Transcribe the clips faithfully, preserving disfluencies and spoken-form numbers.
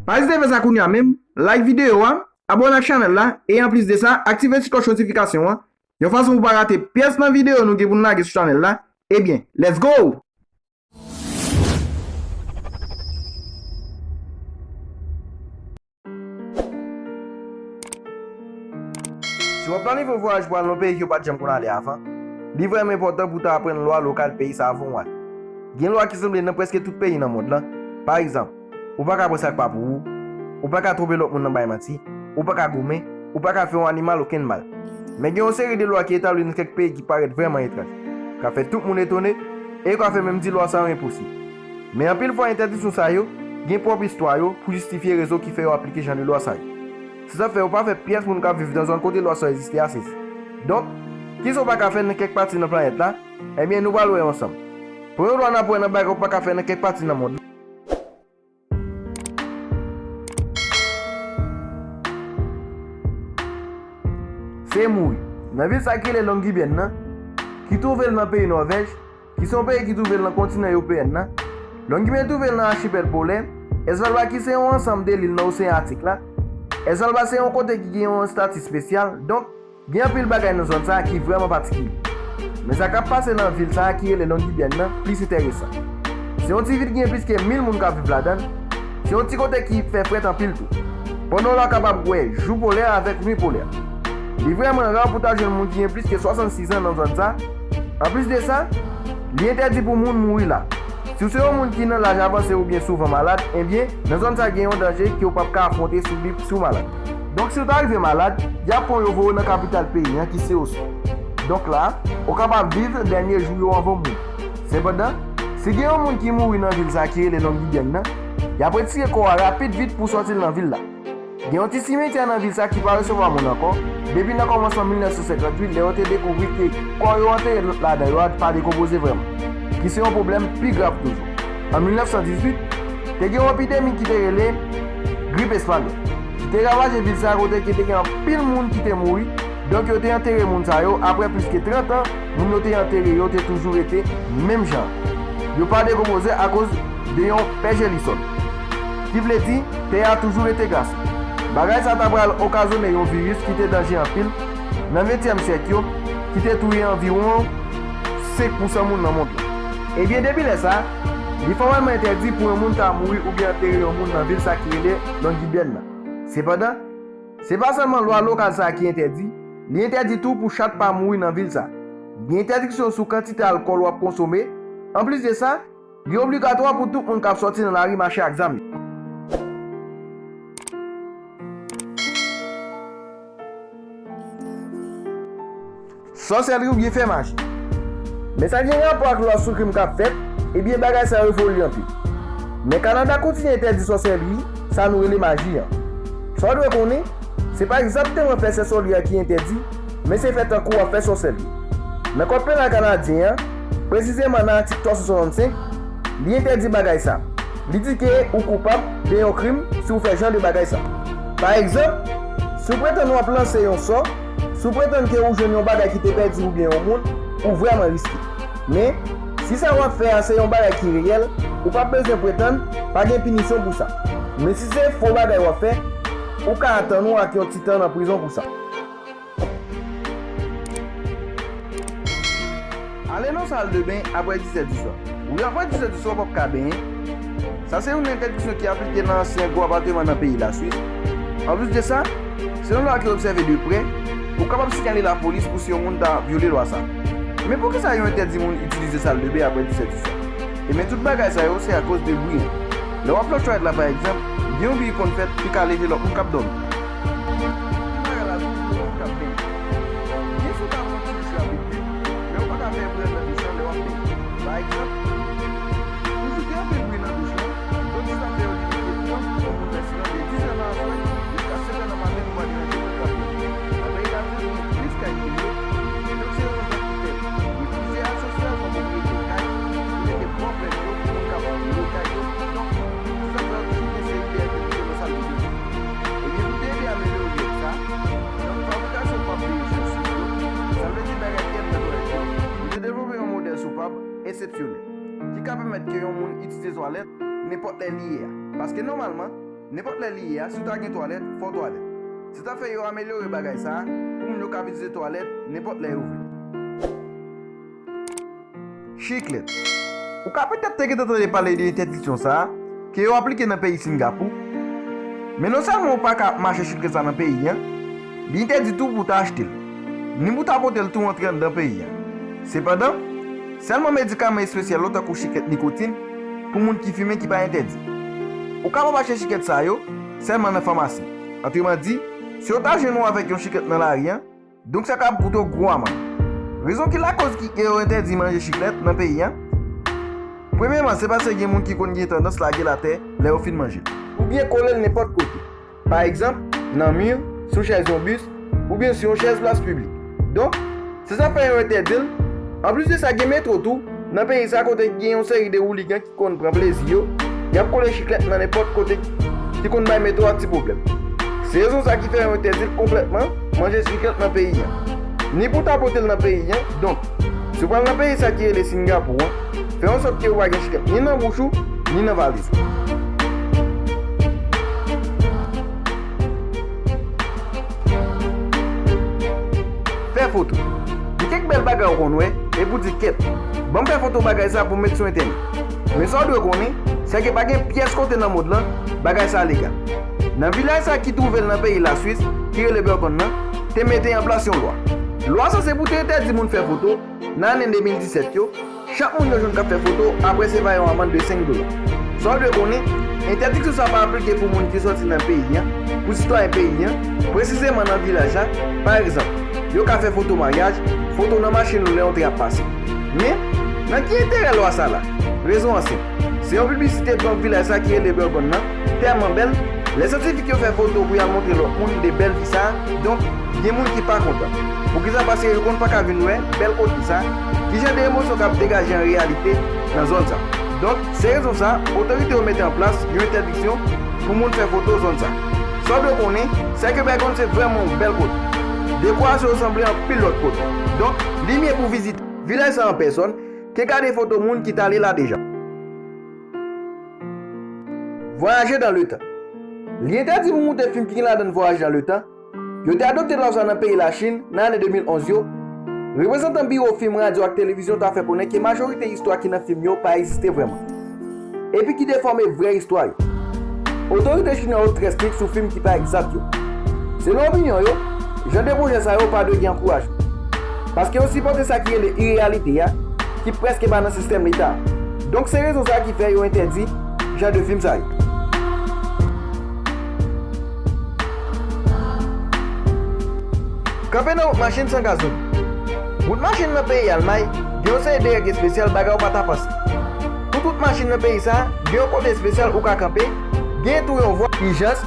Pa ezite fè sa kounye a menm, like videyo a, abòne ak chanèl la, e anplis de sa, aktive ti klòch notifikasyon an, yon fason pou w pa rate pyès nan videyo nou gen pou n lage sou chanèl la. Ebyen, let's go! Si w ap planifye yon vwayaj pou al nan yon peyi ke w pa t janm konn ale avan, li vrèman enpòtan pou w ta aprann lwa lokal peyi sa a avan w ale. Gen lwa ki sanble nan prèske tout peyi nan mond lan. Pa egzanp, ou pa ka pran sa k pa pou ou, ou pa ka twonpe lòt moun nan bay manti, ou pa ka goumen, ou pa ka fè yon animal okenn mal. Men gen yon seri de lwa ki etabli nan kèk peyi ki parèt vrèman etranj, k ap fè tout moun etone, e yo ka fè menm di lwa sa yo enposib. Men anpil fwa entèdiksyon sa yo gen pwòp istwa yo pou jistifye rezon ki fè yo aplike jan de lwa sa yo. Se sa k fè yo pa fè pyès moun k ap viv nan zòn kote lwa sa yo egziste a sezi. Donk, kisa w pa ka fè nan kèk pati nan planèt la? Ebyen, nou pral wè ansanm. Premye lwa n ap wè nan bagay ou pa ka fè nan kèk pati nan mond lan. Se mouri. Nan vil sa ki rele Longyearbyen nan, ki twouve l nan peyi Nòvèj, ki se yon peyi ki twouve l nan kontinan ewopeyèn nan, Longyearbyen twouve l nan achipèl polè, e Svalbard ki se yon ansanm de lil nan oseyan Atik la. E Svalbard se yon kote ki gen yon estati espesyal, donk, gen anpil bagay nan zòn sa a ki vrèman patikilye. Men sa k ap pase nan vil sa a ki rele Longyearbyen nan plis enteresan. Se yon ti vil ki gen plis ke mil moun k ap viv ladan l. Se yon ti kote ki fè frèt anpil tou. Pandan w la kapab wè jou polè avèk nwi polè. Li vrèman ra pou w ta jwenn moun ki gen plis ke swasannsis an nan zòn sa. Anplis de sa, li entèdi pou moun mouri la. Si w se yon moun ki nan laj avanse oubyen souvan malad, ebyen, nan zòn sa gen yon danje ke w p ap ka afwonte si w bi-, si w malad. Donk, si w ta rive malad, y ap pran w yo voye w nan kapital peyi an ki se Oslo. Donk la, ou kapab viv dènye jou yo anvan w mouri. Sepandan, si gen yon moun ki mouri nan vil sa ki rele Longyearbyen nan, y ap retire kò a rapid vit pou sòti l nan vil la. Gen yon ti simetyè nan vil sa ki pa resevwa moun ankò, depi nan kòmansman mil nèf san senkantuit, lè yo te dekouvri ke kò yo antere ladan yo a pa dekonpoze vrèman, ki se yon pwoblèm pi grav toujou. An mil nèf san dizuit, te gen yon epidemi ki te rele grip espanyòl, ki te ravaje vil sa a kote ke te gen anpil moun ki te mouri, donk yo te antere moun sa yo, apre plis ke trant an, moun yo te antere yo te toujou rete menm jan an. Yo pa dekonpoze akoz de yon pèjelisòl. Ki vle di, tè a toujou rete glase. Bagay sa ta pral okazyone yon viris ki te danje anpil nan ventyèm syèk yo, ki te touye anviwon senk pousan moun nan mond lan. Ebyen, depi lè sa, li fòmèlman entèdi pou yon moun ta mouri oubyen antere yon moun nan vil sa ki rele Longyearbyen nan. Sepandan, se pa sèlman lwa lokal sa a ki entèdi, li entèdi tou pou chat pa mouri nan vil sa. Gen entèdiksyon sou kantite alkòl w ap konsome. Anplis de sa, li obligatwa pou tout moun k ap sòti nan lari mache ak zam yo. Sòsèlri oubyen fè maji. Men sa gen rapò ak lwa sou krim k ap fèt, ebyen bagay sa yo evoliye anpil. Men Kanada kontinye entèdi sòsèlri, sa nou rele maji an. Sa w dwe konnen, se pa egzakteman fè sè sòlè a ki entèdi, men se fè tankou w ap fè sòsèlri. Nan Kòd Penal Kanadyen an, presizeman nan atik twa san swasannsenk, li entèdi bagay sa. Li di ke ou koupab de yon krim si w fè jan de bagay sa. Pa egzanp, si w pretann w ap lanse yon sò, si w pretann ke ou jwenn yon bagay ki te pèdi oubyen yon moun, ou vrèman riske. Men, si sa w ap fè a se yon bagay ki reyèl, ou p ap bezwen pretann, pa gen pinisyon pou sa. Men si se fo bagay w ap fè, ou ka atann ou ak yon ti tan nan prizon pou sa. Ale nan saldeben apre disèt di swa. Wi, apre disèt di swa, w p ap ka benyen. Sa se youn nan entèdiksyon ki aplike nan ansyen gwo apateman nan peyi Laswis. Anplis de sa, se yon lwa ki obsève de prè, ou kapab siyale lapolis pou si yon moun ta vyole lwa sa. Men poukisa yo entèdi moun itilize saldeben apre disèt di swa? Ebyen, tout bagay sa yo, se akoz de bri an. Lè w ap fè twalet la, pa egzanp, gen yon bri ki konn fèt ki ka leve lòt moun k ap dòmi. Menm bagay la tou pou moun k ap benyen. Byen si w ta pran ti douch rapid vit, men ou pa ka fè bri an nan douch lan lè w ap benyen. Pa egzanp, toujou gen anpil bri nan douch lan, donk se sa k fè yo limite tan pou yon moun fè silans de diz è nan aswè jiska sèt è nan maten pou pa deranje moun k ap benyen. Nan peyi Dayiti, nou gen plis kay prive, e donk se rezon sa ki fè gen plizyè asosyasyon pwopriyetè kay ki mete bò prèt yo pou moun k ap lwe kay yo. Donk, se sa k fè yo toujou gen seri de entèdiksyon nan saldeben yo. Ebyen, pou te ede amelyore règ sa, donk, fabrikasyon pap de echanj sou yo, sa vle di bagay ki ap nan twalèt yo, yo te devlope yon modèl sou pap eksepsyonèl, ki ka pèmèt ke yon moun itilize twalèt nenpòt lè li ye a. Paske nòmalman, Nenpòt lè li ye a, si w ta gen twalèt, fò w twalèt. Se t ap fè yo amelyore bagay sa a pou moun yo kab itilize twalèt nenpòt lè yo vle. Chiklèt. Ou ka petèt te gentan tande pale de entèdiksyon sa a, ke yo aplike nan peyi Singapou. Men non sèlman ou pa ka ap mache chiklèt sa nan peyi an, li entèdi tou pou w ta achte l, ni pou w ta pote l tou antre anndan peyi an. Sepandan, sèlman medikaman espesyal yo tankou chiklèt nikotin pou moun ki fimen ki pa entèdi. Ou kapab achte chiklèt sa yo sèlman nan famasi. Antreman di, si yo ta jwenn ou avèk yon chiklèt nan lari an, donk sa kab koute w gwo amann. Rezon ki lakòz ki yo entèdi manje chiklèt nan peyi an? Premyèman, se paske gen moun ki konn gen tandans lage l atè lè yo fin manje l, oubyen kole l nenpòt kote. Pa egzanp, nan mi, sou chèz yon bis, oubyen sou yon chèz plas piblik. Donk, se sa k fè yo entèdi l. Anplis de sa, gen metwo tou, nan peyi sa kote gen yon seri de wouligan ki konn pran plezi yo, y ap kole chiklèt nan nenpòt kote ki konn bay metwo a ti pwoblèm. Se rezon sa ki fè yo entèdi l konplètman, manje chiklèt nan peyi an. Ni pou w ta pote l nan peyi an, donk, si w pral nan peyi sa ki rele Singapou an, fè an sòt ke ou pa gen chiklèt ni nan bouch ou, ni nan valiz ou. Fè foto. Gen kèk bèl bagay ou konn wè, epi w di, "Kèt, ban m fè foto bagay sa pou m met sou entènèt." Men sa w dwe konnen, se ke pa gen pyès kote nan mond lan bagay sa legal. Nan vilaj sa ki twouve l nan peyi Laswis, ki rele Bourbon nan, te mete an plas yon lwa. Lwa sa se pou te entèdi moun fè foto, nan ane de mil disèt yo, chak moun yo jwenn k ap fè foto ap resevwa yon amann de senk dola. Sa w dwe konnen, entèdiksyon sa pa aplike pou moun ki sòti nan peyi an, pou sitwayen peyi an, presizeman nan vilaj la. Pa egzanp, yo ka fè foto maryaj, foto nan machin ou lè yon tren ap pase. Men, nan ki enterè lwa sa la? Rezon an senp. Se yon piblisite bank vilaj sa ki rele Bourbon nan, tèlman bèl, lè syantifik yo fè foto pou y al montre lòt moun de bèl vi sa, donk, gen moun ki pa kontan. Poukisa? Paske yo konn pa ka vin wè bèl kote sa, ki jan de emosyon k ap degaje an reyalite nan zòn sa. Donk, se rezon sa, otorite yo mete an plas yon entèdiksyon pou moun fè foto zòn sa. Sa w dwe konnen, se ke Bourbon se vrèman yon bèl kote. Dekorasyon yo sanble anpil lòt kote. Donk, li mye pou vizite vilaj sa an pèsòn ke gade foto moun ki t ale la deja. Voyager dans le temps. Li entèdi pou moute fim ki gen ladan l Voyage dans le temps. Yo te adopte lwa sa nan peyi Lachin nan ane de mil onz yo. Reprezantan biwo fim, radyo ak televizyon ta fè konnen ke majorite istwa ki nan fim yo pa egziste vrèman, epi ki defòme vrè istwa yo. Otorite chinwa yo trè strik sou fim ki pa egzak yo. Selon opinyon yo, jan de pwojè sa yo pa dwe gen ankourajman, paske yo sipòte sa ki rele ireyalite a, ki prèske pa nan sistèm leta a. Donk, se rezon sa ki fè yo entèdi jan de fim sa yo. Kanpe nan wout machin san gazolin. Wout machin nan peyi Almay gen yon seri de règ espesyal bagay ou pa ta panse. Tout wout machin nan peyi sa a gen yon kote espesyal ou ka kanpe, gen tou yon vwa ijans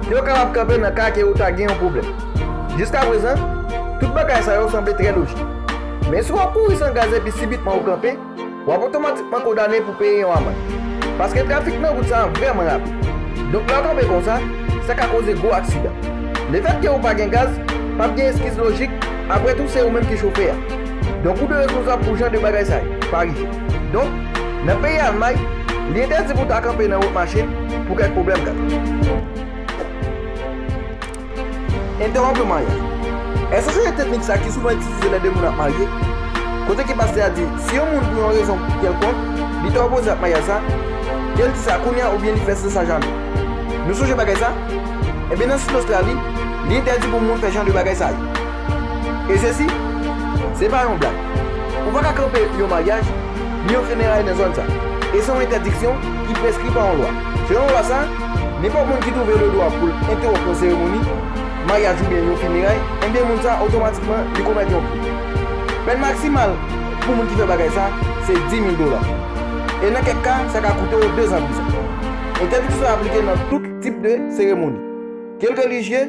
ke ou kapab kanpe nan ka ke ou ta gen yon pwoblèm. Jiskaprezan, tout bagay sa yo sanble trè lojik. Men si w ap kouri san gaz epi sibitman ou kanpe, w ap otomatikman kondane pou peye yon amann. Paske trafik nan wout sa a vrèman rapid. Donk, lè w kanpe konsa, sa ka koze gwo aksidan. Lefètke ou pa gen gaz, p ap gen eskiz lojik, apre tou, se ou menm ki chofè a. Donk, ou dwe responsab pou jan de bagay sa yo pa rive. Donk, nan peyi Almay, li entèdi pou w ta kanpe nan wout machin pou kèk pwoblèm gaz. Entèwonp yon maryaj. Èske w sonje teknik sa ki souvan itilize lè de moun ap marye? Kote ke pastè a di, si yon moun pou yon rezon kèlkonk, li ta opoze ak maryaj sa, ke l di sa kounye a oubyen li fè sans sa jamè. Nou sonje bagay sa? Ebyen, nan Sid Ostrali, li entèdi pou moun fè jan de bagay sa yo. E sesi, se pa yon blag. Ou pa ka kanpe yon maryaj, ni yon fineray nan zòn sa. E se yon entèdiksyon ki preskri pa yon lwa. Selon lwa sa, nenpòt moun ki twouve le dwa pou l entèwonp yon seremoni, maryaj oubyen yon fineray, enben moun sa otomatikman li komèt yon krim. Pèn maksimal pou moun ki fè bagay sa, se dis mil dola. E nan kèk ka, sa ka koute w de zan prizon. Entèdiksyon sa aplike nan tout tip de seremoni, ke l relijye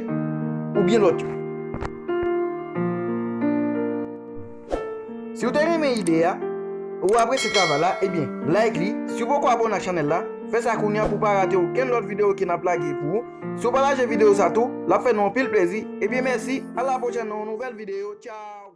oubyen lòt yo. Si w te renmen ide a, ou apresye travay la, ebyen, like li. Si w poko abòne ak chanèl la, fè sa kounye a pou w pa rate okenn lòt videyo ke n ap lage pou ou. Si w pataje videyo sa tou, l ap fè nou anpil plezi. Ebyen, mèsi, a la pwochèn nan yon nouvèl videyo. Tchaw!